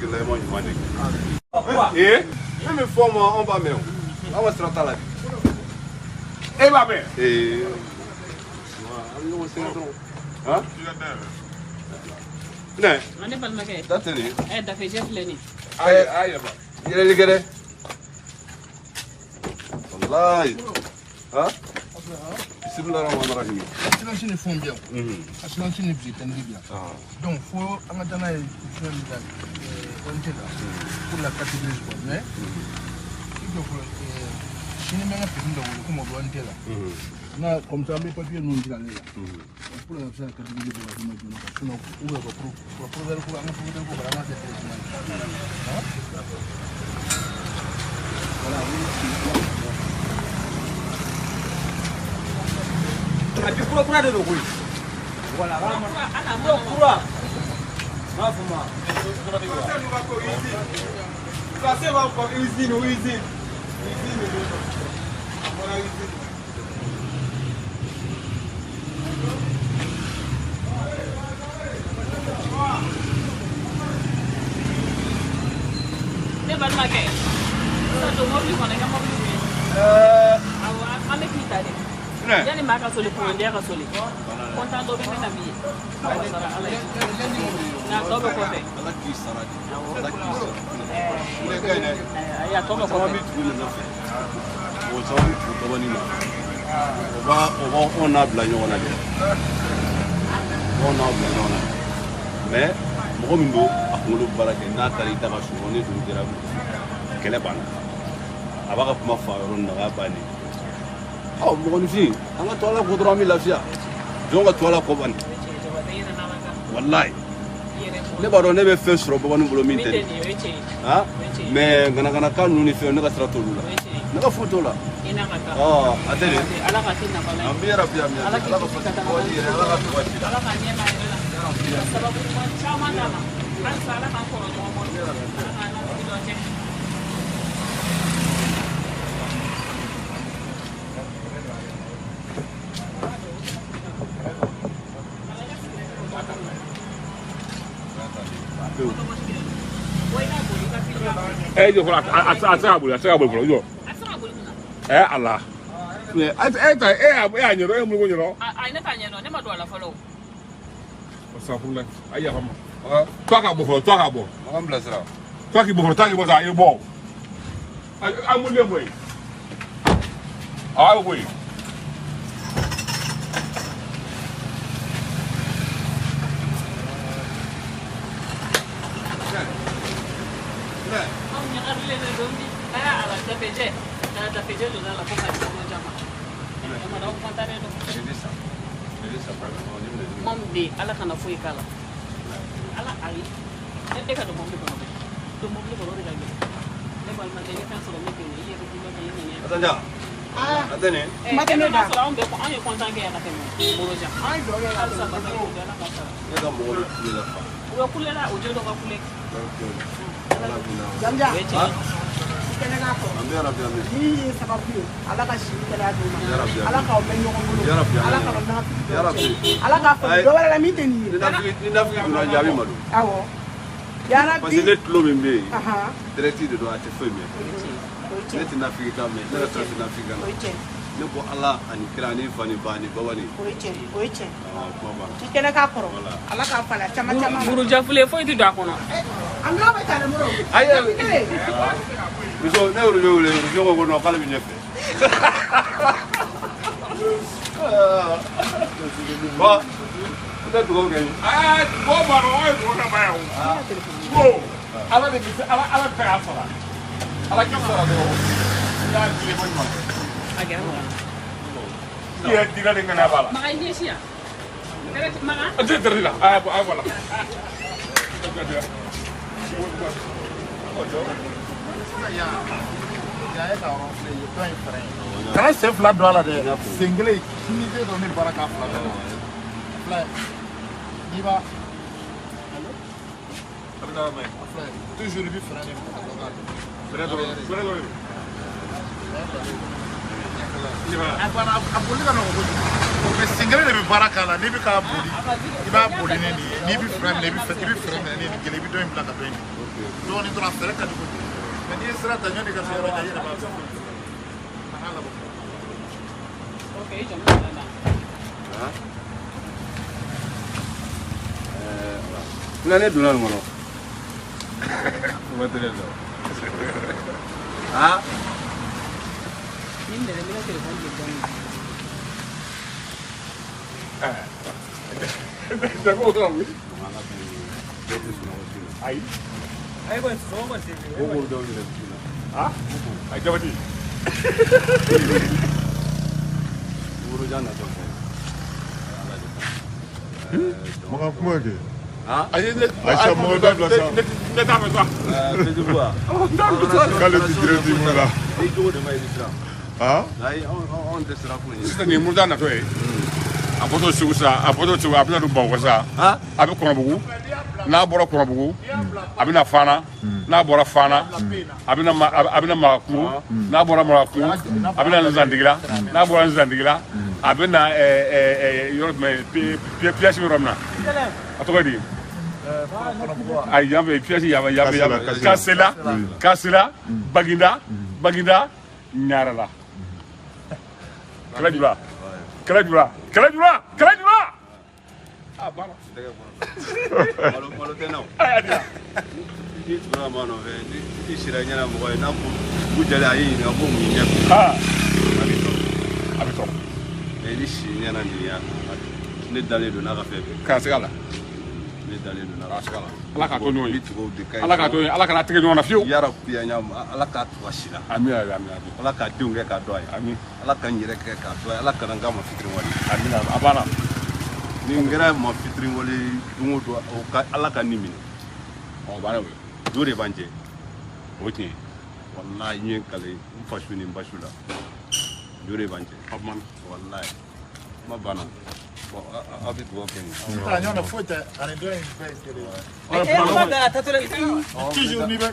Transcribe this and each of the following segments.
k'i la, i ma ɲuman de kɛ. Ee min bɛ fɔ ma, anw b'a mɛn o, anw ka sira t'a la bi. E b'a mɛn. Ee an bɛ ɲɔgɔn sɛgɛn dɔrɔn. Han? Ne. Ne balimakɛ. Da tɛ nin ye. Ɛ dafejɛ filɛ nin ye. A yɛlɛma. Yɛlɛli kɛ dɛ. Walayi. Han? Bisimilahi rahmani rahim. Assurance ni fɛnw bɛ yan. Assurance ni visite technique bɛ yan. Donc fo an ka taa n'a ye fɛn min la ONT la pour la carte grise quoi. Mais i jɔ fɔlɔ, sini n bɛ n ka petit dɔ wele komi o bɛ ONT la. N'a comme ça an bɛ papier ninnu jira ale la. Pour que a bɛ se ka carte grise bɔ ka d'i ma joona quoi. Sinon ou bien ka proviseur ko an ka proviseur ko an ka kɛ téléphone ye. Voilà. A bi kura kura de don koyi. Voilà, kura kura. M'a fɔ ma. Ça c'est encore usine, usine. Usine de don. A bɔra usine. Ne balimakɛ, sisan don mobili kɔnɔ, i ka mobili wuli. Awɔ, an bɛ k'i ta de. Yanni maa ka soli, kɔnɔndenya ka soli. Kɔntan dɔ bɛ ne na bi ye. Aw sara Ala ye. Nka tɔ bɛ kɔfɛ. Ala k'i sara de. Ala k'i sara. Ne ka ɲi dɛ. Ayi, a tɔ bɛ Caman kɔfɛ. bɛ tugu nin nɔfɛ. Mɔgɔ caman bɛ tugu kabani nɔfɛ. O b'a anw n'a bila ɲɔgɔn na dɛ. O b'anw n'a bila ɲɔgɔn na. Mais mɔgɔ min don, a kunkolo bɛ baara kɛ, n'a taara i da ka sunɔgɔ ni dugu jɛra, kɛlɛ banna. A b'a ka kuma fɔ a yɔrɔ nin na, o y'a bannen. Ɔ mɔgɔninfin, an ka to Ala kɔ dɔrɔn, an bɛ lafiya. Jɔn ka to Ala kɔ bani. Walayi. Ne b'a dɔn ne bɛ fɛn sɔrɔ babanin bolo min tɛ nin. Han? Mais ŋanaŋanakan ninnu ni fɛnw, ne ka sira t'olu la. Ne ka foyi t'o la. Ɔ a tɛ nin. Ala ka se nafa la. An bɛ yarabi ami. Ala Ala ka k'i kisi ka taa waati yɛrɛ, Ala ka to waati la. Ala ka ɲɛma yɛrɛ la. Ka sababu ɲuman caman d'a ma. Halisa Ala k'an kɔrɔ ɲɔgɔn bolo. Ala k'an n'an dɔn cɛ. E jɔ fɔlɔ, a tɛ se ka boli, a tɛ se ka boli fɔlɔ, jɔ. A tɛ se ka boli mun na? Ɛ Ala. E ta e y'a ɲɛdɔn, e ye mun ko ɲɛdɔn? Ayi, ne t'a ɲɛdɔn, ne ma don a la fɔlɔ o. Safurulayi, a yafa n ma. To a ka bɔ fɔlɔ, to a ka bɔ. Mɔgɔ min bilasira. To a k'i bɔ fɔlɔ, to a k'i bɔ sa, a ye bɔ. A mun de bɔ yen? A bɛ bɔ yen. Anw ɲagamilen de don bi. Aa Ala, dafejɛ. Ka dafejɛ donna la fo ka kɔnɔ jama. Amadu, aw kɔntannen don. Kuma min bɛ yen, Ala kana foyi k'a la. Ala ayi. E ka don mobili kɔnɔ bɛ. Don mobili kɔnɔ, o de ka gɛlɛn. Ne balimakɛ, i ye fɛn sɔrɔ ne kun ye, i yɛrɛ b'i lɔ i ŋaniya. Atanja. A tɛ nin. Ɛ e b'a sɔrɔ anw bɛɛ anw ye kɔntan kɛ yan ka tɛmɛ Morojan. Halisa basa ko Ala k'a sara. Ne ka mɔgɔ bɛ kule la fa. U bɛ kule la, u jɛ dɔ ka kule. Jamja, O ye tiɲɛ ye. kɛnɛ k'a kɔrɔ. An bɛ yarabi ami. Min ye sababu ye, Ala ka si ni kɛnɛya d'u ma. Yarabi. Ala k'aw mɛn ɲɔgɔn bolo. Yarabi. Ala k'aw nafigi dɔw Yarabi. cɛ. Ala k'a faamu dɔ wɛrɛ la min tɛ nin ye. Ni nafigi donna jaabi ma don. Awɔ. Yarabi. Parce que ne tulo min bɛ yen, Ahan. direct de don, a tɛ foyi mɛn. O ye Ne tiɲɛ. tɛ nafigi kan mɛn, ne yɛrɛ tɛ nafigi kan O ye na. tiɲɛ. Ne ko Ala ani kira ani fa ni ba ani baba ni. O ye tiɲɛ. O ye tiɲɛ. Aa kuma banna. I kɛnɛ k'a kɔrɔ. Voilà. Ala k'a falen caman caman. Burujafilen foyi tɛ don a kɔnɔ. An tulo bɛ taa Moro. Ayi. Kelen. Muso, ne ye Roger wele, Roger ko ko non, k'ale bɛ ɲɛfɛ. Bon, n tɛ dugawu kɛ n ye. Aa dugawu b'a dɔn, aw ye dugawu kɛ ban yan o. Ko Ala de bɛ se, Ala bɛ fɛ k'a sara. Ala k'i sara dɔrɔn. I y'a di ko ɲuman. A gɛrɛ mɔgɔ la. I yɛrɛ dira de ŋaniya b'a la. Maga, i ɲɛsin yan. Gɛrɛ Maga. A tɛ tɛrɛ la. A bɔ a bɔ la. Kana sen fila don a la dɛ, sen kelen kini den dɔrɔn ne baara k'a fila bɛɛ la. Fila ye n'i b'a fila ye toujours i bɛ frein de minɛ ka dɔ k'a la. Fɛrɛ dɔrɔn, fɛrɛ dɔrɔn. A boli ka nɔgɔn kojugu. Mais sen kelen de bɛ baara k'a la, n'i bɛ k'a boli, i b'a boli ni nin ye, n'i bɛ frein minɛ, i bɛ frein minɛ ni nin kelen, i bɛ dɔ in bila ka dɔ in minɛ. Dɔɔnin dɔrɔn a fɛɛrɛ ka di kojugu. Mais n'i ye sira ta yanni i ka se yɔrɔ jan, i yɛrɛ b'a fɔ. A n'a labɔ. Ok, i jɔ n bɛ na. Filɛ ne donna nin kɔnɔ. Kuma tɛ ne la. Ah. Ni minɛ n bɛna telefɔni de dɔɔnin. Ayi. Ayi kɔni sɔngɔ kɔni tɛ Ko ko dɔw yɛrɛ bɛ na. Ah? Ayi jabati. Worojan natɔ fɛ. Makan kuma kɛ. Ah? Ayi ne. Aïcha, mɔgɔ dabila sa. Ne t'a fɛ sa. Facebook wa. K'ale ti direct mun la. I jogo de ma ɲi i bɛ siran. Han? Ayi anw tɛ siran kun ye. Sisan nin ye murujan natɔ ye. A bɔtɔ Segu sa, a bɔtɔ Segu a bɛna don Bamakɔ sa. A bɛ Kɔnɔbugu. N'a bɔra Kɔnɔbugu, a bɛna Fana. N'a bɔra Fana, a bɛna Magakungo. N'a bɔra Magakungo, a bɛna Nzandigila. N'a bɔra Nzandigila, a bɛna yɔrɔ jumɛn, pièce bɛ yɔrɔ min na. A tɔgɔ ye di? Ayi yan fɛ pièce yan fɛ yan fɛ yan fɛ. Kasela, Kasela, Baginda, Baginda, Ɲarala. Kɛlɛ jula. Kɛlɛ jula. Kɛlɛ jula. Kɛlɛ jula. Ah banna. Tɛgɛ kɔnɔ. Malo tɛ na o. Ayi a di yan. N'i tugura maa nɔfɛ, ni i sira ɲɛna mɔgɔ ye, n'a ko dugu jɛlen a y'i ɲininka ko mun y'i ɲɛ kun. Ah A b'i tɔɔrɔ. A bɛ tɔɔrɔ. Mais ni si ɲɛna nin ya, ne dalen don n'a ka fɛn bɛɛ. K'a sigi a la. Ne dalen don n'a ka K'a sigi a la. Ala k'a to ɲɔgɔn ye. Ni tubabu de ka ɲi. Ala k'a to ɲɔgɔn ye. Ala kana tigɛ ɲɔgɔn na fiyewu. Yarabi an y'a Ala k'a to a si la. Ami ami ami. Ala k'a denw kɛ k'a dɔn a ye. Ami. Ala ka n yɛrɛ kɛ k'a dɔn a ye. Ala kana n k'a ma fitiri wale. Ami a banna. Ni n kɛra ma fitiri wale don o don, o ka Ala ka nin minɛ. Ɔ banna o ye. Jo de b'an cɛ. O ye tiɲɛ ye. Walahi n ye n kale n fasu ni n basu la. Jo de b'an cɛ. A banna. Walahi. Kuma banna. Bon aw bɛ dugawu kɛ nin ye. Sisan ɲɔgɔn na foyi tɛ ani dɔ in bɛɛ ye kelen ye. E ma da a tatɔ la. Toujours n'i bɛ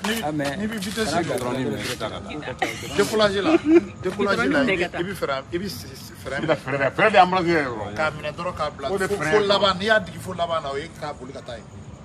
n'i bɛ vitesse la Dɔrɔn ni minɛ i bɛ taa ka taa. décollage la décollage la i bɛ frein i bɛ frein I bɛ frein de, frein de ambulance yɛrɛ yɔrɔ. k'a minɛ dɔrɔn k'a bila O de fo frein fo laban n'i y'a digi fo laban na o ye k'a boli ka taa ye.